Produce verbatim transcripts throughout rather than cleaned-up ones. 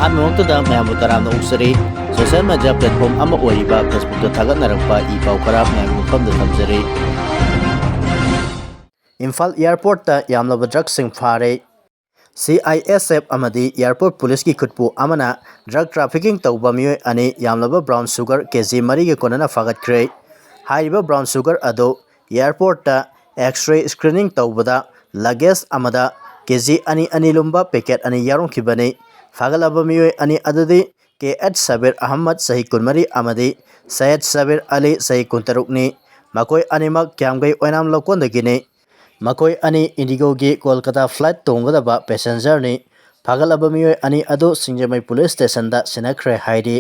ꯑꯍꯥꯟꯕꯃꯛꯇꯗ ꯃꯌꯥꯝꯕꯨ ꯇꯔꯥꯝꯅ ꯑꯣꯛꯆꯔꯤ꯫ Social media platform ꯑꯃ ꯑꯣꯏꯔꯤꯕ Facebookꯇ ꯊꯥꯒꯠꯅꯔꯛꯄ ꯏ ꯄꯥꯎ ꯈꯔ ꯃꯌꯥꯝꯒꯤ ꯃꯐꯝꯗ ꯊꯝꯖꯔꯤ꯫ ꯏꯝꯐꯥꯜ Airportꯇ ꯌꯥꯝꯂꯕ ꯗ꯭ꯔꯒꯁꯤꯡ ꯐꯥꯔꯦ꯫ C I S F ꯑꯃꯗꯤ Airport Policeꯀꯤ ꯈꯨꯠꯄꯨ ꯑꯃꯅ drug trafficking ꯇꯧꯕ ꯃꯤꯑꯣꯏ ꯑꯅꯤ ꯌꯥꯝꯂꯕ brown sugar K G ꯃꯔꯤꯒ ꯀꯣꯟꯅꯅ ꯐꯥꯒꯠꯈ꯭ꯔꯦ꯫ ꯍꯥꯏꯔꯤꯕ brown sugar ꯑꯗꯨ Airportꯇ X-ray screening ꯇꯧꯕꯗ luggage ꯑꯃꯗ K G ꯑꯅꯤ ꯑꯅꯤ ꯂꯨꯝꯕ packet ꯑꯅꯤ ꯌꯥꯎꯔꯝꯈꯤꯕꯅꯤ꯫ ꯐꯥꯒꯠꯂꯕ ꯃꯤꯑꯣꯏ ꯑꯅꯤ ꯑꯗꯨꯗꯤ K H ꯁꯕꯤꯔ ꯑꯍꯃꯗ, ꯆꯍꯤ ꯀꯨꯟꯃꯔꯤ, ꯑꯃꯗꯤ ꯁꯌꯦꯗ ꯁꯕꯤꯔ ꯑꯂꯤ, ꯆꯍꯤ ꯀꯨꯟꯇꯔꯨꯛꯅꯤ꯫ ꯃꯈꯣꯏ ꯑꯅꯤꯃꯛ ꯀ꯭ꯌꯥꯝꯒꯩ ꯑꯣꯏꯅꯥꯝ ꯂꯧꯀꯣꯟꯗꯒꯤꯅꯤ꯫ ꯃꯈꯣꯏ ꯑꯅꯤ Indigoꯒꯤ ꯀꯣꯜꯀꯇꯥ flight ꯇꯣꯡꯒꯗꯕ passengerꯅꯤ꯫ ꯐꯥꯒꯠꯂꯕ ꯃꯤꯑꯣꯏ ꯑꯅꯤ ꯑꯗꯨ ꯁꯤꯡꯖꯃꯩ police stationꯗ ꯁꯤꯟꯅꯈ꯭ꯔꯦ ꯍꯥꯏꯔꯤ꯫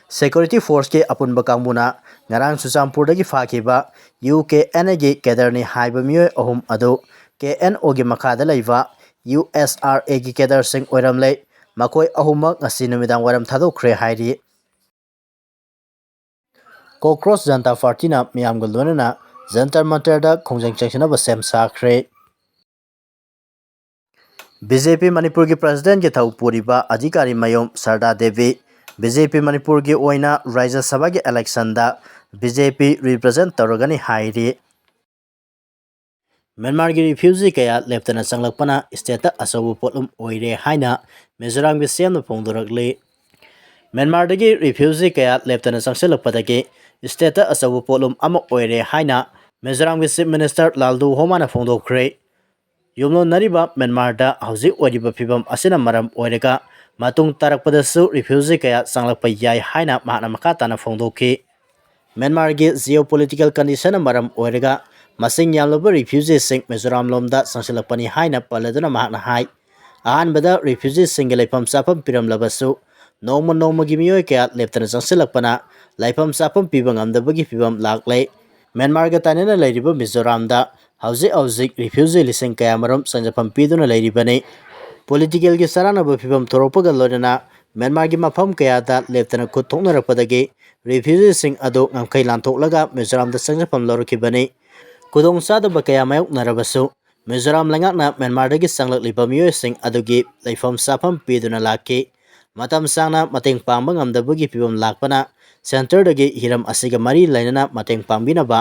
Security forceꯀꯤ ꯑꯄꯨꯟꯕ ꯀꯥꯡꯕꯨꯅ ꯉꯔꯥꯡ ꯆꯨꯔꯆꯥꯟꯄꯨꯔꯗꯒꯤ ꯐꯥꯈꯤꯕ U K N Aꯒꯤ cadreꯅꯤ ꯍꯥꯏꯕ ꯃꯤꯑꯣꯏ ꯑꯍꯨꯝ ꯑꯗꯨ K N Oꯒꯤ ꯃꯈꯥꯗ ꯂꯩꯕ U S R Aꯒꯤ cadreꯁꯤꯡ ꯑꯣꯏꯔꯝꯂꯦ꯫ ꯃꯈꯣꯏ ꯑꯍꯨꯝꯃꯛ ꯉꯁꯤ ꯅꯨꯃꯤꯗꯥꯡ ꯋꯥꯏꯔꯝ ꯊꯥꯗꯣꯛꯈ꯭ꯔꯦ ꯍꯥꯏꯔꯤ꯫ Cockroach Janta Partyꯅ ꯃꯤꯌꯥꯝꯒ ꯂꯣꯏꯅꯅ ꯖꯟꯇꯔ ꯃꯟꯇꯔꯗ ꯈꯣꯡꯖꯪ ꯆꯪꯁꯤꯟꯅꯕ ꯁꯦꯝ ꯁꯥꯈ꯭ꯔꯦ꯫ B J P ꯃꯅꯤꯄꯨꯔꯒꯤ presidentꯀꯤ ꯊꯧ ꯄꯨꯔꯤꯕ ꯑꯙꯤꯀꯥꯔꯤ ꯃꯌꯨꯝ ꯁꯔꯗꯥ ꯗꯦꯕꯤ, B J P ꯃꯅꯤꯄꯨꯔꯒꯤ ꯑꯣꯏꯅ ꯔꯥꯖ꯭ꯌ ꯁꯚꯥꯒꯤ electionꯗ B J P represent ꯇꯧꯔꯒꯅꯤ ꯍꯥꯏꯔꯤ꯫ ꯃ꯭ꯌꯥꯟꯃꯥꯔꯒꯤ refugee ꯀꯌꯥ ꯂꯦꯞꯇꯅ ꯆꯪꯂꯛꯄꯅ stateꯇ ꯑꯆꯧꯕ ꯄꯣꯠꯂꯨꯝ ꯑꯣꯏꯔꯦ ꯍꯥꯏꯅ ꯃꯤꯖꯣꯔꯥꯝꯒꯤ C M ꯅ ꯐꯣꯡꯗꯣꯔꯛꯂꯤ꯫ ꯃ꯭ꯌꯥꯟꯃꯥꯔꯗꯒꯤ refugee ꯀꯌꯥ ꯂꯦꯞꯇꯅ ꯆꯪꯁꯤꯜꯂꯛꯄꯗꯒꯤ stateꯇ ꯑꯆꯧꯕ ꯄꯣꯠꯂꯨꯝ ꯑꯃ ꯑꯣꯏꯔꯦ ꯍꯥꯏꯅ ꯃꯤꯖꯣꯔꯥꯝꯒꯤ Chief Minister ꯂꯥꯜꯗꯨ ꯍꯣꯃꯥꯅ ꯐꯣꯡꯗꯣꯛꯈ꯭ꯔꯦ꯫ ꯌꯨꯝꯂꯣꯟꯅꯔꯤꯕ ꯃ꯭ꯌꯥꯟꯃꯥꯔꯗ ꯍꯧꯖꯤꯛ ꯑꯣꯏꯔꯤꯕ ꯐꯤꯕꯝ ꯑꯁꯤꯅ ꯃꯔꯝ ꯑꯣꯏꯔꯒ ꯃꯇꯨꯡ ꯇꯥꯔꯛꯄꯗꯁꯨ refugee ꯀꯌꯥ ꯆꯪꯂꯛꯄ ꯌꯥꯏ ꯍꯥꯏꯅ ꯃꯍꯥꯛꯅ ꯃꯈꯥ ꯇꯥꯅ ꯐꯣꯡꯗꯣꯛꯈꯤ꯫ ꯃ꯭ꯌꯥꯟꯃꯥꯔꯒꯤ geopolitical conditionꯅ ꯃꯔꯝ ꯑꯣꯏꯔꯒ ꯃꯁꯤꯡ ꯌꯥꯝꯂꯕ refugeeꯁꯤꯡ ꯃꯤꯖꯣꯔꯥꯝ ꯂꯣꯝꯗ ꯆꯪꯁꯤꯜꯂꯛꯄꯅꯤ ꯍꯥꯏꯅ ꯄꯜꯂꯗꯨꯅ ꯃꯍꯥꯛꯅ ꯍꯥꯏ, ꯑꯍꯥꯟꯕꯗ refugeeꯁꯤꯡꯒꯤ ꯂꯩꯐꯝ ꯆꯥꯐꯝ ꯄꯤꯔꯝꯂꯕꯁꯨ, ꯅꯣꯡꯃ ꯅꯣꯡꯃꯒꯤ ꯃꯤꯑꯣꯏ ꯀꯌꯥ ꯂꯦꯞꯇꯅ ꯆꯪꯁꯤꯜꯂꯛꯄꯅ ꯂꯩꯐꯝ ꯆꯥꯐꯝ ꯄꯤꯕ ꯉꯝꯗꯕꯒꯤ ꯐꯤꯕꯝ ꯂꯥꯛꯂꯦ꯫ ꯃ꯭ꯌꯥꯟꯃꯥꯔꯒ ꯇꯥꯏꯅꯅ ꯂꯩꯔꯤꯕ ꯃꯤꯖꯣꯔꯥꯝꯗ ꯍꯧꯖꯤꯛ ꯍꯧꯖꯤꯛ refugee ꯂꯤꯁꯤꯡ ꯀꯌꯥꯃꯔꯨꯝ ꯆꯪꯖꯐꯝ ꯄꯤꯗꯨꯅ ꯂꯩꯔꯤꯕꯅꯤ꯫ Politicalꯒꯤ ꯆꯔꯥꯡꯅꯕ ꯐꯤꯕꯝ ꯊꯣꯔꯛꯄꯒ ꯂꯣꯏꯅꯅ ꯃ꯭ꯌꯥꯟꯃꯥꯔꯒꯤ ꯃꯐꯝ ꯀꯌꯥꯗ ꯂꯦꯞꯇꯅ ꯈꯨꯠ ꯊꯣꯛꯅꯔꯛꯄꯗꯒꯤ refugeeꯁꯤꯡ ꯑꯗꯨ ꯉꯝꯈꯩ ꯂꯥꯟꯊꯣꯛꯂꯒ ꯃꯤꯖꯣꯔꯥꯝꯗ ꯆꯪꯖꯐꯝ ꯂꯧꯔꯛꯈꯤꯕꯅꯤ꯫ ꯈꯨꯗꯣꯡꯆꯥꯗꯕ ꯀꯌꯥ ꯃꯥꯌꯣꯛꯅꯔꯕꯁꯨ ꯃꯤꯖꯣꯔꯥꯝ ꯂꯩꯉꯥꯛꯅ ꯃ꯭ꯌꯥꯟꯃꯥꯔꯗꯒꯤ ꯆꯪꯂꯛꯂꯤꯕ ꯃꯤꯑꯣꯏꯁꯤꯡ ꯑꯗꯨꯒꯤ ꯂꯩꯐꯝ ꯆꯥꯐꯝ ꯄꯤꯗꯨꯅ ꯂꯥꯛꯈꯤ꯫ ꯃꯇꯝ ꯁꯥꯡꯅ ꯃꯇꯦꯡ ꯄꯥꯡꯕ ꯉꯝꯗꯕꯒꯤ ꯐꯤꯕꯝ ꯂꯥꯛꯄꯅ ꯁꯦꯟꯇꯔꯗꯒꯤ ꯍꯤꯔꯝ ꯑꯁꯤꯒ ꯃꯔꯤ ꯂꯩꯅꯅ ꯃꯇꯦꯡ ꯄꯥꯡꯕꯤꯅꯕ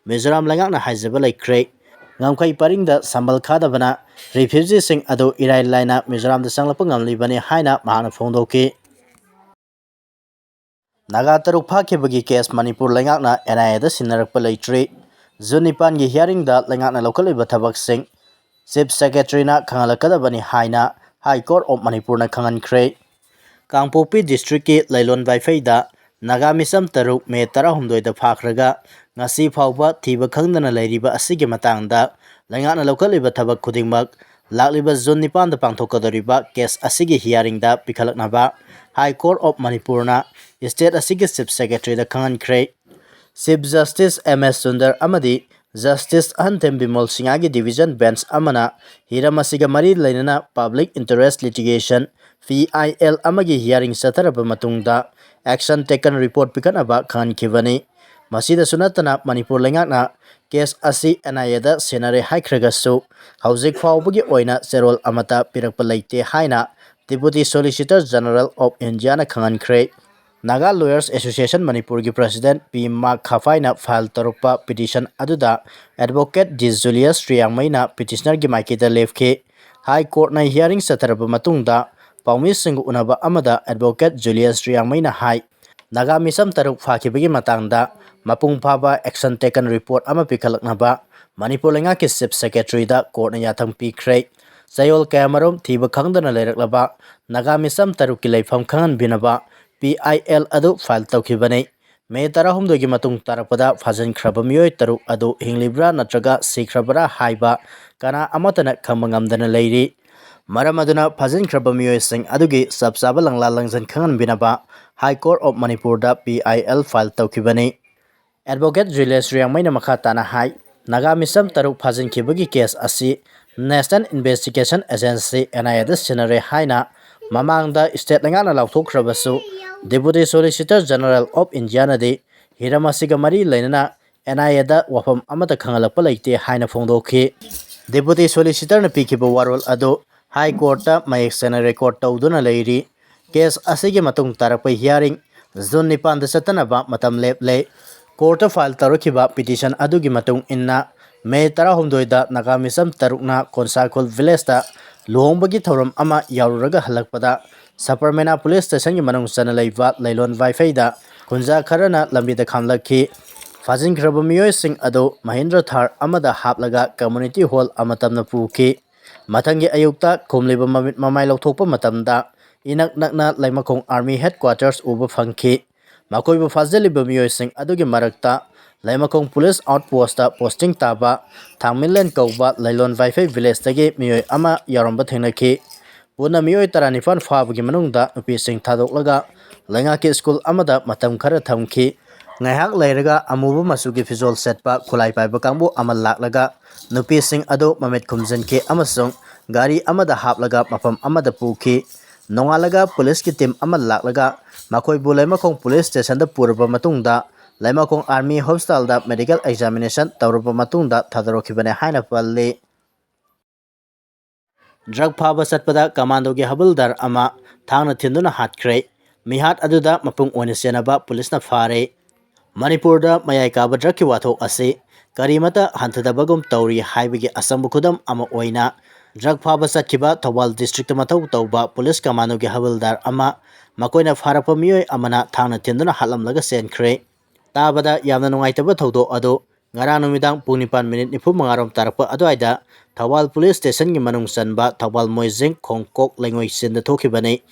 ꯃꯤꯖꯣꯔꯥꯝ ꯂꯩꯉꯥꯛꯅ ꯍꯥꯏꯖꯕ ꯂꯩꯈ꯭ꯔꯦ꯫ ꯉꯝꯈꯩ ꯄꯔꯤꯡꯗ ꯁꯝꯕꯜ ꯈꯥꯗꯕꯅ ꯔꯤꯐ꯭ꯌꯨꯖꯤꯁꯤꯡ ꯑꯗꯨ ꯏꯔꯥꯏ ꯂꯥꯏꯅ ꯃꯤꯖꯣꯔꯥꯝꯗ ꯆꯪꯂꯛꯄ ꯉꯝꯂꯤꯕꯅꯤ ꯍꯥꯏꯅ ꯃꯍꯥꯛꯅ ꯐꯣꯡꯗꯣꯛꯈꯤ꯫ ꯅꯥꯒꯥ ꯇꯔꯨꯛ ꯐꯥꯈꯤꯕꯒꯤ ꯀꯦꯁ ꯃꯅꯤꯄꯨꯔ ꯂꯩꯉꯥꯛꯅ ꯑꯦꯟ ꯑꯥꯏ ꯑꯦꯗ ꯁꯤꯟꯅꯔꯛꯄ ꯂꯩꯇ꯭ꯔꯤ꯫ ꯖꯨꯟ ꯅꯤꯄꯥꯟꯒꯤ ꯍꯤꯌꯥꯔꯤꯡꯗ ꯂꯩꯉꯥꯛꯅ ꯂꯧꯈꯠꯂꯤꯕ ꯊꯕꯛꯁꯤꯡ ꯆꯤꯐ ꯁꯦꯀ꯭ꯔꯦꯇꯔꯤꯅ ꯈꯪꯍꯜꯂꯛꯀꯗꯕꯅꯤ ꯍꯥꯏꯅ ꯍꯥꯏ ꯀꯣꯔꯠ ꯑꯣꯐ ꯃꯅꯤꯄꯨꯔꯅ ꯈꯪꯍꯟꯈ꯭ꯔꯦ꯫ ꯀꯥꯡꯄꯣꯛꯄꯤ ꯗꯤꯁꯇ꯭ꯔꯤꯛꯀꯤ ꯂꯩꯂꯣꯟ ꯕꯥꯏꯐꯩꯗ ꯅꯥꯒꯥ ꯃꯤꯆꯝ ꯇꯔꯨꯛ ꯃꯦ ꯇꯔꯥꯍꯨꯝꯗꯣꯏꯗ ꯐꯥꯈ꯭ꯔꯒ ꯉꯁꯤ ꯐꯥꯎꯕ ꯊꯤꯕ ꯈꯪꯗꯅ ꯂꯩꯔꯤꯕ ꯑꯁꯤꯒꯤ ꯃꯇꯥꯡꯗ ꯂꯩꯉꯥꯛꯅ ꯂꯧꯈꯠꯂꯤꯕ ꯊꯕꯛ ꯈꯨꯗꯤꯡꯃꯛ ꯂꯥꯛꯂꯤꯕ ꯖꯨꯟ ꯅꯤꯄꯥꯟꯗ ꯄꯥꯡꯊꯣꯛꯀꯗꯧꯔꯤꯕ ꯀꯦꯁ ꯑꯁꯤꯒꯤ ꯍꯤꯌꯥꯔꯤꯡꯗ ꯄꯤꯈꯠꯂꯛꯅꯕ ꯍꯥꯏ ꯀꯣꯔꯠ ꯑꯣꯐ ꯃꯅꯤꯄꯨꯔꯅ ꯁ꯭ꯇꯦꯠ ꯑꯁꯤꯒꯤ ꯆꯤꯐ ꯁꯦꯀ꯭ꯔꯦꯇꯔꯤꯗ ꯈꯪꯍꯟꯈ꯭ꯔꯦ꯫ Chief justice M S Sundar ꯑꯃꯗꯤ ꯖꯁꯇꯤꯁ ꯑꯍꯟꯊꯦꯝ ꯕꯤꯃꯣꯜ ꯁꯤꯡꯍꯒꯤ ꯗꯤꯚꯤꯖꯟ ꯕꯦꯟꯆ ꯑꯃꯅ ꯍꯤꯔꯝ ꯑꯁꯤꯒ ꯃꯔꯤ ꯂꯩꯅꯅ public interest litigation, P I L, ꯑꯃꯒꯤ ꯍꯤꯌꯥꯔꯤꯡ ꯆꯠꯊꯔꯕ ꯃꯇꯨꯡꯗ ꯑꯦꯛꯁꯟ ꯇꯦꯀꯟ ꯔꯤꯄꯣꯔꯠ ꯄꯤꯈꯠꯅꯕ ꯈꯪꯍꯟꯈꯤꯕꯅꯤ꯫ ꯃꯁꯤꯗꯁꯨ ꯅꯠꯇꯅ ꯃꯅꯤꯄꯨꯔ ꯂꯩꯉꯥꯛꯅ ꯀꯦꯁ ꯑꯁꯤ ꯑꯦꯟ ꯑꯥꯏ ꯑꯦꯗ ꯁꯤꯟꯅꯔꯦ ꯍꯥꯏꯈ꯭ꯔꯒꯁꯨ ꯍꯧꯖꯤꯛ ꯐꯥꯎꯕꯒꯤ ꯑꯣꯏꯅ ꯆꯦꯔꯣꯜ ꯑꯃꯠꯇ ꯄꯤꯔꯛꯄ ꯂꯩꯇꯦ ꯍꯥꯏꯅ ꯗꯤꯄꯨꯇꯤ ꯁꯣꯂꯤꯁꯤꯇꯔ ꯖꯦꯅꯔꯦꯜ ꯑꯣꯐ ꯏꯟꯗꯤꯌꯥꯅ ꯈꯪꯍꯟꯈ꯭ꯔꯦ꯫ ꯅꯥꯒꯥ ꯂꯣꯌꯔꯁ ꯑꯦꯁꯣꯁꯤꯌꯦꯁꯟ ꯃꯅꯤꯄꯨꯔꯒꯤ ꯄ꯭ꯔꯁꯤꯗꯦꯟꯠ ꯄꯤ ꯃꯥꯛ ꯈꯥꯐꯥꯏꯅ ꯐꯥꯏꯜ ꯇꯧꯔꯛꯄ ꯄꯤꯇꯤꯁꯟ ꯑꯗꯨꯗ ꯑꯦꯗꯚꯣꯀꯦꯠ ꯖꯤ ꯖꯨꯂꯤꯌꯁ ꯔꯤꯌꯥꯡꯃꯩꯅ ꯄꯤꯇꯤꯁꯅꯔꯒꯤ ꯃꯥꯏꯀꯩꯗ ꯂꯦꯞꯈꯤ꯫ ꯍꯥꯏ ꯀꯣꯔꯠꯅ ꯍꯤꯌꯥꯔꯤꯡ ꯆꯠꯊꯔꯕ ꯃꯇꯨꯡꯗ ꯄꯥꯎꯃꯤꯁꯤꯡꯒ ꯎꯅꯕ ꯑꯃꯗ ꯑꯦꯗꯚꯣꯀꯦꯠ ꯖꯨꯂꯤꯌꯁ ꯔꯤꯌꯥꯡꯃꯩꯅ ꯍꯥꯏ, ꯅꯥꯒꯥ ꯃꯤꯆꯝ ꯇꯔꯨꯛ ꯐꯥꯈꯤꯕꯒꯤ ꯃꯇꯥꯡꯗ ꯃꯄꯨꯡ ꯐꯥꯕ ꯑꯦꯛꯁꯟ ꯇꯦꯀꯟ ꯔꯤꯄꯣꯔꯠ ꯑꯃ ꯄꯤꯈꯠꯂꯛꯅꯕ ꯃꯅꯤꯄꯨꯔ ꯂꯩꯉꯥꯛꯀꯤ ꯆꯤꯐ ꯁꯦꯀ꯭ꯔꯦꯇꯔꯤꯗ ꯀꯣꯔꯠꯅ ꯌꯥꯊꯪ ꯄꯤꯈ꯭ꯔꯦ꯫ ꯆꯌꯣꯜ ꯀꯌꯥꯃꯔꯨꯝ ꯊꯤꯕ ꯈꯪꯗꯅ ꯂꯩꯔꯛꯂꯕ ꯅꯥꯒꯥ ꯃꯤꯆꯝ ꯇꯔꯨꯛꯀꯤ ꯂꯩꯐꯝ ꯈꯪꯍꯟꯕꯤꯅꯕ ꯄꯤ ꯑꯥꯏ ꯑꯦꯜ ꯑꯗꯨ ꯐꯥꯏꯜ ꯇꯧꯈꯤꯕꯅꯤ꯫ ꯃꯦ ꯇꯔꯥꯍꯨꯝꯗꯣꯏꯒꯤ ꯃꯇꯨꯡ ꯇꯥꯔꯛꯄꯗ ꯐꯥꯖꯤꯟꯈ꯭ꯔꯕ ꯃꯤꯑꯣꯏ ꯇꯔꯨꯛ ꯑꯗꯨ ꯍꯤꯡꯂꯤꯕ꯭ꯔꯥ ꯅꯠꯇ꯭ꯔꯒ ꯁꯤꯈ꯭ꯔꯕ꯭ꯔꯥ ꯍꯥꯏꯕ ꯀꯅꯥ ꯑꯃꯠꯇꯅ ꯈꯪꯕ ꯉꯝꯗꯅ ꯂꯩꯔꯤ꯫ ꯃꯔꯝ ꯑꯗꯨꯅ ꯐꯥꯖꯤꯟꯈ꯭ꯔꯕ ꯃꯤꯑꯣꯏꯁꯤꯡ ꯑꯗꯨꯒꯤ ꯆꯞ ꯆꯥꯕ ꯂꯪꯂꯥ ꯂꯪꯖꯟ ꯈꯪꯍꯟꯕꯤꯅꯕ ꯍꯥꯏ ꯀꯣꯔꯠ ꯑꯣꯐ ꯃꯅꯤꯄꯨꯔꯗ ꯄꯤ ꯑꯥꯏ ꯑꯦꯜ ꯐꯥꯏꯜ ꯇꯧꯈꯤꯕꯅꯤ꯫ ꯑꯦꯗꯚꯣꯀꯦꯠ ꯖꯨꯂꯤꯌꯁ ꯔꯤꯌꯥꯡꯃꯩꯅ ꯃꯈꯥ ꯇꯥꯅ ꯍꯥꯏ, ꯅꯥꯒꯥ ꯃꯤꯆꯝ ꯇꯔꯨꯛ ꯐꯥꯖꯤꯟꯈꯤꯕꯒꯤ ꯀꯦꯁ ꯑꯁꯤ ꯅꯦꯁꯅꯦꯜ ꯏꯟꯚꯦꯁꯇꯤꯒꯦꯁꯟ ꯑꯦꯖꯦꯟꯁꯤ, ꯑꯦꯟ ꯑꯥꯏ ꯑꯦꯗ ꯁꯤꯟꯅꯔꯦ ꯍꯥꯏꯅ ꯃꯃꯥꯡꯗ ꯁ꯭ꯇꯦꯠ ꯂꯩꯉꯥꯛꯅ ꯂꯥꯎꯊꯣꯛꯈ꯭ꯔꯕꯁꯨ, ꯗꯤꯄꯨꯇꯤ ꯁꯣꯂꯤꯁꯤꯇꯔ ꯖꯦꯅꯔꯦꯜ ꯑꯣꯐ ꯏꯟꯗꯤꯌꯥꯅꯗꯤ ꯍꯤꯔꯝ ꯑꯁꯤꯒ ꯃꯔꯤ ꯂꯩꯅꯅ ꯑꯦꯟ ꯑꯥꯏ ꯑꯦꯗ ꯋꯥꯐꯝ ꯑꯃꯠꯇ ꯈꯪꯍꯜꯂꯛꯄ ꯂꯩꯇꯦ ꯍꯥꯏꯅ ꯐꯣꯡꯗꯣꯛꯈꯤ꯫ Deputy Solicitorꯅ ꯄꯤꯈꯤꯕ ꯋꯥꯔꯣꯜ ꯑꯗꯨ High Courtꯇ ꯃꯌꯦꯛ ꯁꯦꯡꯅ record ꯇꯧꯗꯨꯅ ꯂꯩꯔꯤ꯫ Case ꯑꯁꯤꯒꯤ ꯃꯇꯨꯡ ꯇꯥꯔꯛꯄ hearing June ꯅꯤꯄꯥꯟꯗ ꯆꯠꯇꯅꯕ ꯃꯇꯝ ꯂꯦꯞꯂꯦ꯫ Courtꯇ file ꯇꯧꯔꯛꯈꯤꯕ petition ꯑꯗꯨꯒꯤ ꯃꯇꯨꯡ ꯏꯟꯅ, May ꯇꯔꯥꯍꯨꯝꯗꯣꯏꯗ ꯅꯥꯒꯥ ꯃꯤꯆꯝ ꯇꯔꯨꯛꯅ ꯀꯣꯟꯁꯥꯈꯨꯜ villageꯇ ꯂꯨꯍꯣꯡꯕꯒꯤ ꯊꯧꯔꯝ ꯑꯃ ꯌꯥꯎꯔꯨꯔꯒ ꯍꯜꯂꯛꯄꯗ ꯁꯕꯔꯃꯦꯅꯥ police stationꯒꯤ ꯃꯅꯨꯡ ꯆꯟꯅ ꯂꯩꯕ ꯂꯩꯂꯣꯟ ꯋꯥꯏꯐꯩꯗ ꯈꯨꯟꯖꯥ ꯈꯔꯅ ꯂꯝꯕꯤꯗ ꯈꯥꯝꯂꯛꯈꯤ꯫ ꯐꯥꯖꯤꯟꯈ꯭ꯔꯕ ꯃꯤꯑꯣꯏꯁꯤꯡ ꯑꯗꯨ ꯃꯍꯤꯟꯗ꯭ꯔ ꯊꯥꯔ ꯑꯃꯗ ꯍꯥꯞꯂꯒ community hall ꯑꯃ ꯇꯝꯅ ꯄꯨꯈꯤ꯫ ꯃꯊꯪꯒꯤ ꯑꯌꯨꯛꯇ ꯈꯨꯝꯂꯤꯕ ꯃꯃꯤꯠ ꯃꯃꯥꯏ ꯂꯧꯊꯣꯛꯄ ꯃꯇꯝꯗ ꯏꯅꯛ ꯅꯛꯅ ꯂꯩꯃꯈꯣꯡ army headquarters ꯎꯕ ꯐꯪꯈꯤ꯫ ꯃꯈꯣꯏꯕꯨ ꯐꯥꯖꯤꯜꯂꯤꯕ ꯃꯤꯑꯣꯏꯁꯤꯡ ꯑꯗꯨꯒꯤ ꯃꯔꯛꯇ ꯂꯩꯃꯈꯣꯡ police outpostꯇ posting ꯇꯥꯕ ꯊꯥꯡꯃꯤꯟꯂꯦꯟ ꯀꯧꯕ ꯂꯩꯂꯣꯟ ꯋꯥꯏꯐꯩ villageꯇꯒꯤ ꯃꯤꯑꯣꯏ ꯑꯃ ꯌꯥꯎꯔꯝꯕ ꯊꯦꯡꯅꯈꯤ꯫ ꯄꯨꯟꯅ ꯃꯤꯑꯣꯏ ꯇꯔꯥꯅꯤꯄꯥꯟ ꯐꯥꯕꯒꯤ ꯃꯅꯨꯡꯗ ꯅꯨꯄꯤꯁꯤꯡ ꯊꯥꯗꯣꯛꯂꯒ ꯂꯩꯉꯥꯛꯀꯤ ꯁ꯭ꯀꯨꯜ ꯑꯃꯗ ꯃꯇꯝ ꯈꯔ ꯊꯝꯈꯤ꯫ ꯉꯥꯏꯍꯥꯛ ꯂꯩꯔꯒ ꯑꯃꯨꯕ ꯃꯆꯨꯒꯤ ꯐꯤꯖꯣꯜ ꯁꯦꯠꯄ ꯈꯨꯠꯂꯥꯏ ꯄꯥꯏꯕ ꯀꯥꯡꯕꯨ ꯑꯃ ꯂꯥꯛꯂꯒ ꯅꯨꯄꯤꯁꯤꯡ ꯑꯗꯨ ꯃꯃꯤꯠ ꯈꯨꯝꯖꯤꯟꯈꯤ ꯑꯃꯁꯨꯡ ꯒꯥꯔꯤ ꯑꯃꯗ ꯍꯥꯞꯂꯒ ꯃꯐꯝ ꯑꯃꯗ ꯄꯨꯈꯤ꯫ ꯅꯣꯡꯉꯥꯜꯂꯒ policeꯀꯤ team ꯑꯃ ꯂꯥꯛꯂꯒ ꯃꯈꯣꯏꯕꯨ ꯂꯩꯃꯈꯣꯡ police stationꯗ ꯄꯨꯔꯕ ꯃꯇꯨꯡꯗ ꯂꯩꯃꯈꯣꯡ army hospitalꯗ medical examination ꯇꯧꯔꯕ ꯃꯇꯨꯡꯗ ꯊꯥꯗꯣꯔꯛꯈꯤꯕꯅꯤ ꯍꯥꯏꯅ ꯄꯜꯂꯤ꯫ Drug ꯐꯥꯕ ꯆꯠꯄꯗ commandoꯒꯤ ꯍꯕꯜꯗꯥꯔ ꯑꯃ ꯊꯥꯡꯅ ꯊꯤꯟꯗꯨꯅ ꯍꯥꯠꯈ꯭ꯔꯦ꯫ ꯃꯤꯍꯥꯠ ꯑꯗꯨꯗ ꯃꯄꯨꯡ ꯑꯣꯏꯅ ꯆꯦꯟꯅꯕ policeꯅ ꯐꯥꯔꯦ꯫ ꯃꯅꯤꯄꯨꯔꯗ ꯃꯌꯥꯏ ꯀꯥꯕ drugꯀꯤ ꯋꯥꯊꯣꯛ ꯑꯁꯤ ꯀꯔꯤꯃꯠꯇ ꯍꯟꯊꯗꯕꯒꯨꯝ ꯇꯧꯔꯤ ꯍꯥꯏꯕꯒꯤ ꯑꯆꯝꯕ ꯈꯨꯗꯝ ꯑꯃ ꯑꯣꯏꯅ, drug ꯐꯥꯕ ꯆꯠꯈꯤꯕ ꯊꯧꯕꯥꯜ districtꯇ ꯃꯊꯧ ꯇꯧꯕ police commandoꯒꯤ ꯍꯕꯜꯗꯥꯔ ꯑꯃ ꯃꯈꯣꯏꯅ ꯐꯥꯔꯛꯄ ꯃꯤꯑꯣꯏ ꯑꯃꯅ ꯊꯥꯡꯅ ꯊꯤꯟꯗꯨꯅ ꯍꯥꯠꯂꯝꯂꯒ ꯆꯦꯟꯈ꯭ꯔꯦ꯫ ꯇꯥꯕꯗ ꯌꯥꯝꯅ ꯅꯨꯡꯉꯥꯏꯇꯕ ꯊꯧꯗꯣꯛ ꯑꯗꯨ ꯉꯔꯥꯡ ꯅꯨꯃꯤꯗꯥꯡ ꯄꯨꯡ ꯅꯤꯄꯥꯟ minute ꯅꯤꯐꯨ ꯃꯉꯥ ꯔꯣꯝ ꯇꯥꯔꯛꯄ ꯑꯗꯨꯋꯥꯏꯗ ꯊꯧꯕꯥꯜ police stationꯒꯤ ꯃꯅꯨꯡ ꯆꯟꯕ ꯊꯧꯕꯥꯜ ꯃꯣꯏꯖꯤꯡ ꯈꯣꯡꯀꯣꯛ ꯂꯩꯉꯣꯏ ꯆꯤꯡꯗ ꯊꯣꯛꯈꯤꯕꯅꯤ꯫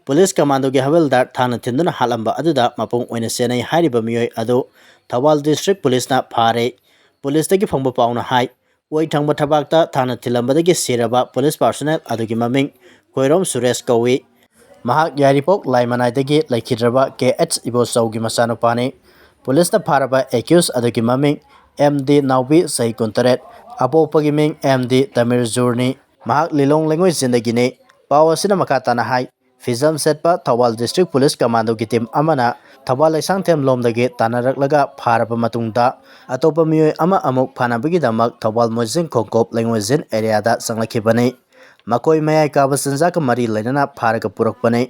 Police commandoꯒꯤ ꯍꯕꯜꯗꯥꯔ ꯊꯥꯡꯅ ꯊꯤꯟꯗꯨꯅ ꯍꯥꯠꯂꯝꯕ ꯑꯗꯨꯗ ꯃꯄꯨꯡ ꯑꯣꯏꯅ ꯆꯦꯟꯅꯩ ꯍꯥꯏꯔꯤꯕ ꯃꯤꯑꯣꯏ ꯑꯗꯨ ꯊꯧꯕꯥꯜ district policeꯅ ꯐꯥꯔꯦ꯫ Policeꯇꯒꯤ ꯐꯪꯕ ꯄꯥꯎꯅ ꯍꯥꯏ, ꯑꯣꯏ ꯊꯪꯕ ꯊꯕꯥꯛꯇ ꯊꯥꯡꯅ ꯊꯤꯜꯂꯝꯕꯗꯒꯤ ꯁꯤꯔꯕ police personnel ꯑꯗꯨꯒꯤ ꯃꯃꯤꯡ ꯈꯣꯏꯔꯣꯝ ꯁꯨꯔꯦꯁ ꯀꯧꯏ꯫ ꯃꯍꯥꯛ ꯌꯥꯏꯔꯤꯄꯣꯛ ꯂꯥꯏꯃꯅꯥꯏꯗꯒꯤ ꯂꯩꯈꯤꯗ꯭ꯔꯕ ꯀꯦ ꯑꯩꯆ ꯏꯕꯣꯆꯧꯒꯤ ꯃꯆꯥꯅꯨꯄꯥꯅꯤ꯫ Policeꯅ ꯐꯥꯔꯕ accused ꯑꯗꯨꯒꯤ ꯃꯃꯤꯡ ꯑꯦꯝ ꯗꯤ ꯅꯥꯎꯕꯤ, ꯆꯍꯤ ꯀꯨꯟꯇꯔꯦꯠ, ꯑꯄꯣꯛꯄꯒꯤ ꯃꯤꯡ ꯑꯦꯝ ꯗꯤ ꯇꯃꯤꯔ ꯖꯨꯔꯅꯤ꯫ ꯃꯍꯥꯛ ꯂꯤꯂꯣꯡ ꯂꯩꯉꯣꯏ ꯆꯤꯡꯗꯒꯤꯅꯤ꯫ ꯄꯥꯎ ꯑꯁꯤꯅ ꯃꯈꯥ ꯇꯥꯅ ꯍꯥꯏ, ꯐꯤꯖꯝ ꯁꯦꯠꯄ ꯊꯧꯕꯥꯜ district police commandoꯒꯤ team ꯑꯃꯅ ꯊꯧꯕꯥꯜ ꯂꯩꯁꯥꯡꯊꯦꯝ ꯂꯣꯝꯗꯒꯤ ꯇꯥꯟꯅꯔꯛꯂꯒ ꯐꯥꯔꯕ ꯃꯇꯨꯡꯗ ꯑꯇꯣꯞꯄ ꯃꯤꯑꯣꯏ ꯑꯃ ꯑꯃꯨꯛ ꯐꯥꯅꯕꯒꯤꯗꯃꯛ ꯊꯧꯕꯥꯜ ꯃꯣꯏꯖꯤꯡ ꯈꯣꯡꯀꯣꯞ ꯂꯩꯉꯣꯏꯖꯤꯟ ꯑꯦꯔꯤꯌꯥꯗ ꯆꯪꯂꯛꯈꯤꯕꯅꯤ꯫ ꯃꯈꯣꯏ ꯃꯌꯥꯏ ꯀꯥꯕ ꯆꯤꯟꯖꯥꯛꯀ ꯃꯔꯤ ꯂꯩꯅꯅ ꯐꯥꯔꯒ ꯄꯨꯔꯛꯄꯅꯤ꯫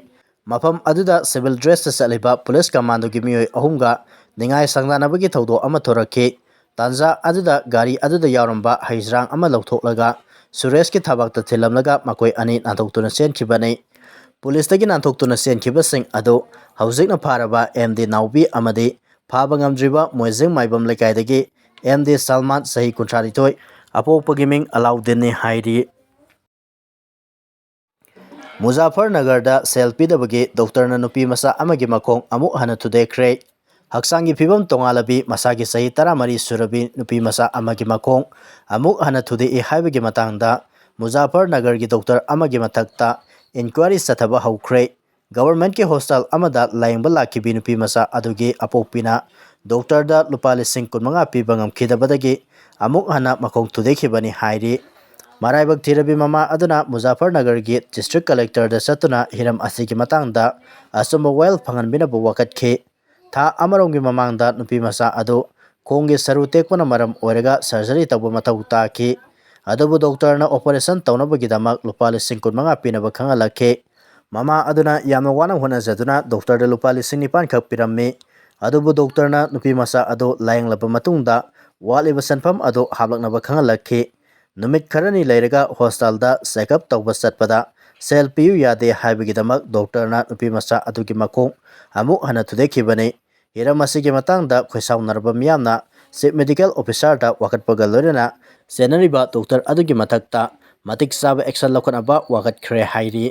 ꯃꯐꯝ ꯑꯗꯨꯗ ꯁꯤꯚꯤꯜ ꯗ꯭ꯔꯦꯁꯇ ꯆꯠꯂꯤꯕ ꯄꯨꯂꯤꯁ ꯀꯃꯥꯟꯗꯣꯒꯤ ꯃꯤꯑꯣꯏ ꯑꯍꯨꯝꯒ ꯅꯤꯡꯉꯥꯏ ꯁꯪꯗꯥꯅꯕꯒꯤ ꯊꯧꯗꯣꯛ ꯑꯃ ꯊꯣꯔꯛꯈꯤ꯫ ꯇꯥꯟꯖꯥ ꯑꯗꯨꯗ ꯒꯥꯔꯤ ꯑꯗꯨꯗ ꯌꯥꯎꯔꯝꯕ ꯍꯩꯖ꯭ꯔꯥꯡ ꯑꯃ ꯂꯧꯊꯣꯛꯂꯒ ꯁꯨꯔꯦꯁꯀꯤ ꯊꯕꯥꯛꯇ ꯊꯤꯜꯂꯝꯂꯒ ꯃꯈꯣꯏ ꯑꯅꯤ ꯅꯥꯟꯊꯣꯛꯇꯨꯅ ꯆꯦꯟꯈꯤꯕꯅꯤ꯫ ꯄꯨꯂꯤꯁꯇꯒꯤ ꯅꯥꯟꯊꯣꯛꯇꯨꯅ ꯆꯦꯟꯈꯤꯕꯁꯤꯡ ꯑꯗꯨ ꯍꯧꯖꯤꯛꯅ ꯐꯥꯔꯕ ꯑꯦꯝ ꯗꯤ ꯅꯥꯎꯕꯤ ꯑꯃꯗꯤ ꯐꯥꯕ ꯉꯝꯗ꯭ꯔꯤꯕ ꯃꯣꯏꯖꯤꯡ ꯃꯥꯏꯕꯝ ꯂꯩꯀꯥꯏꯗꯒꯤ ꯑꯦꯝ ꯗꯤ ꯁꯜꯃꯥꯟ, ꯆꯍꯤ ꯀꯨꯟꯊ꯭ꯔꯥ ꯅꯤꯊꯣꯏ, ꯑꯄꯣꯛꯄꯒꯤ ꯃꯤꯡ ꯑꯂꯥꯎꯗꯤꯟꯅꯤ ꯍꯥꯏꯔꯤ꯫ ꯃꯨꯖꯥꯐꯔꯅꯒꯔꯗ ꯁꯦꯜ ꯄꯤꯗꯕꯒꯤ ꯗꯣꯛꯇꯔꯅ ꯅꯨꯄꯤ ꯃꯆꯥ ꯑꯃꯒꯤ ꯃꯈꯣꯡ ꯑꯃꯨꯛ ꯍꯟꯅ ꯊꯨꯗꯦꯛꯈ꯭ꯔꯦ꯫ ꯍꯛꯆꯥꯡꯒꯤ ꯐꯤꯕꯝ ꯇꯣꯉꯥꯜꯂꯕꯤ, ꯃꯁꯥꯒꯤ ꯆꯍꯤ ꯇꯔꯥꯃꯔꯤ ꯁꯨꯔꯕꯤ ꯅꯨꯄꯤ ꯃꯆꯥ ꯑꯃꯒꯤ ꯃꯈꯣꯡ ꯑꯃꯨꯛ ꯍꯟꯅ ꯊꯨꯗꯦꯛꯏ ꯍꯥꯏꯕꯒꯤ ꯃꯇꯥꯡꯗ ꯃꯨꯖꯥꯐꯔꯅꯒꯔꯒꯤ ꯗꯣꯛꯇꯔ ꯑꯃꯒꯤ ꯃꯊꯛꯇ ꯏꯟꯀ꯭ꯋꯥꯏꯔꯤ ꯆꯠꯊꯕ ꯍꯧꯈ꯭ꯔꯦ꯫ ꯒꯚꯔꯟꯃꯦꯟꯠꯀꯤ ꯍꯣꯁꯄꯤꯇꯥꯜ ꯑꯃꯗ ꯂꯥꯌꯦꯡꯕ ꯂꯥꯛꯈꯤꯕꯤ ꯅꯨꯄꯤ ꯃꯆꯥ ꯑꯗꯨꯒꯤ ꯑꯄꯣꯛꯄꯤꯅ ꯗꯣꯛꯇꯔꯗ ꯂꯨꯄꯥ ꯂꯤꯁꯤꯡ ꯀꯨꯟꯃꯉꯥ ꯄꯤꯕ ꯉꯝꯈꯤꯗꯕꯗꯒꯤ ꯑꯃꯨꯛ ꯍꯟꯅ ꯃꯈꯣꯡ ꯊꯨꯗꯦꯛꯈꯤꯕꯅꯤ ꯍꯥꯏꯔꯤ꯫ ꯃꯔꯥꯏꯕꯛ ꯊꯤꯔꯕꯤ ꯃꯃꯥ ꯑꯗꯨꯅ ꯃꯨꯖꯥꯐꯔꯅꯒꯔꯒꯤ ꯗꯤꯁꯇ꯭ꯔꯤꯛ ꯀꯂꯦꯛꯇꯔꯗ ꯆꯠꯇꯨꯅ ꯍꯤꯔꯝ ꯑꯁꯤꯒꯤ ꯃꯇꯥꯡꯗ ꯑꯆꯨꯝꯕ ꯋꯥꯌꯦꯜ ꯐꯪꯍꯟꯕꯤꯅꯕ ꯋꯥꯀꯠꯈꯤ꯫ ꯊꯥ ꯑꯃꯔꯣꯝꯒꯤ ꯃꯃꯥꯡꯗ ꯅꯨꯄꯤ ꯃꯆꯥ ꯑꯗꯨ ꯈꯣꯡꯒꯤ ꯁꯔꯨ ꯇꯦꯛꯄꯅ ꯃꯔꯝ ꯑꯣꯏꯔꯒ ꯁꯔꯖꯔꯤ ꯇꯧꯕ ꯃꯊꯧ ꯇꯥꯈꯤ꯫ ꯑꯗꯨꯕꯨ ꯗꯣꯛꯇꯔꯅ ꯑꯣꯄꯔꯦꯁꯟ ꯇꯧꯅꯕꯒꯤꯗꯃꯛ ꯂꯨꯄꯥ ꯂꯤꯁꯤꯡ ꯀꯨꯟꯃꯉꯥ ꯄꯤꯅꯕ ꯈꯪꯍꯜꯂꯛꯈꯤ꯫ ꯃꯃꯥ ꯑꯗꯨꯅ ꯌꯥꯝꯅ ꯋꯥꯅ ꯍꯣꯠꯅꯖꯗꯨꯅ ꯗꯣꯛꯇꯔꯗ ꯂꯨꯄꯥ ꯂꯤꯁꯤꯡ ꯅꯤꯄꯥꯟ ꯈꯛ ꯄꯤꯔꯝꯃꯤ꯫ ꯑꯗꯨꯕꯨ ꯗꯣꯛꯇꯔꯅ ꯅꯨꯄꯤ ꯃꯆꯥ ꯑꯗꯨ ꯂꯥꯌꯦꯡꯂꯕ ꯃꯇꯨꯡꯗ ꯋꯥꯠꯂꯤꯕ ꯁꯦꯟꯐꯝ ꯑꯗꯨ ꯍꯥꯞꯂꯛꯅꯕ ꯈꯪꯍꯜꯂꯛꯈꯤ꯫ ꯅꯨꯃꯤꯠ ꯈꯔꯅꯤ ꯂꯩꯔꯒ ꯍꯣꯁꯄꯤꯇꯥꯜꯗ ꯆꯦꯛꯑꯞ ꯇꯧꯕ ꯆꯠꯄꯗ ꯁꯦꯜ ꯄꯤꯌꯨ ꯌꯥꯗꯦ ꯍꯥꯏꯕꯒꯤꯗꯃꯛ ꯗꯣꯛꯇꯔꯅ ꯅꯨꯄꯤ ꯃꯆꯥ ꯑꯗꯨꯒꯤ ꯃꯈꯣꯡ ꯑꯃꯨꯛ ꯍꯟꯅ ꯊꯨꯗꯦꯛꯈꯤꯕꯅꯤ꯫ ꯍꯤꯔꯝ ꯑꯁꯤꯒꯤ ꯃꯇꯥꯡꯗ ꯈꯣꯏꯁꯥꯎꯅꯔꯕ ꯃꯤꯌꯥꯝꯅ ꯆꯤꯐ ꯃꯦꯗꯤꯀꯦꯜ ꯑꯣꯐꯤꯁꯥꯔꯗ ꯋꯥꯀꯠꯄꯒ ꯂꯣꯏꯅꯅ ꯆꯦꯟꯅꯔꯤꯕ ꯗꯣꯛꯇꯔ ꯑꯗꯨꯒꯤ ꯃꯊꯛꯇ ꯃꯇꯤꯛ ꯆꯥꯕ ꯑꯦꯛꯁꯟ ꯂꯧꯈꯠꯅꯕ ꯋꯥꯀꯠꯈ꯭ꯔꯦ ꯍꯥꯏꯔꯤ꯫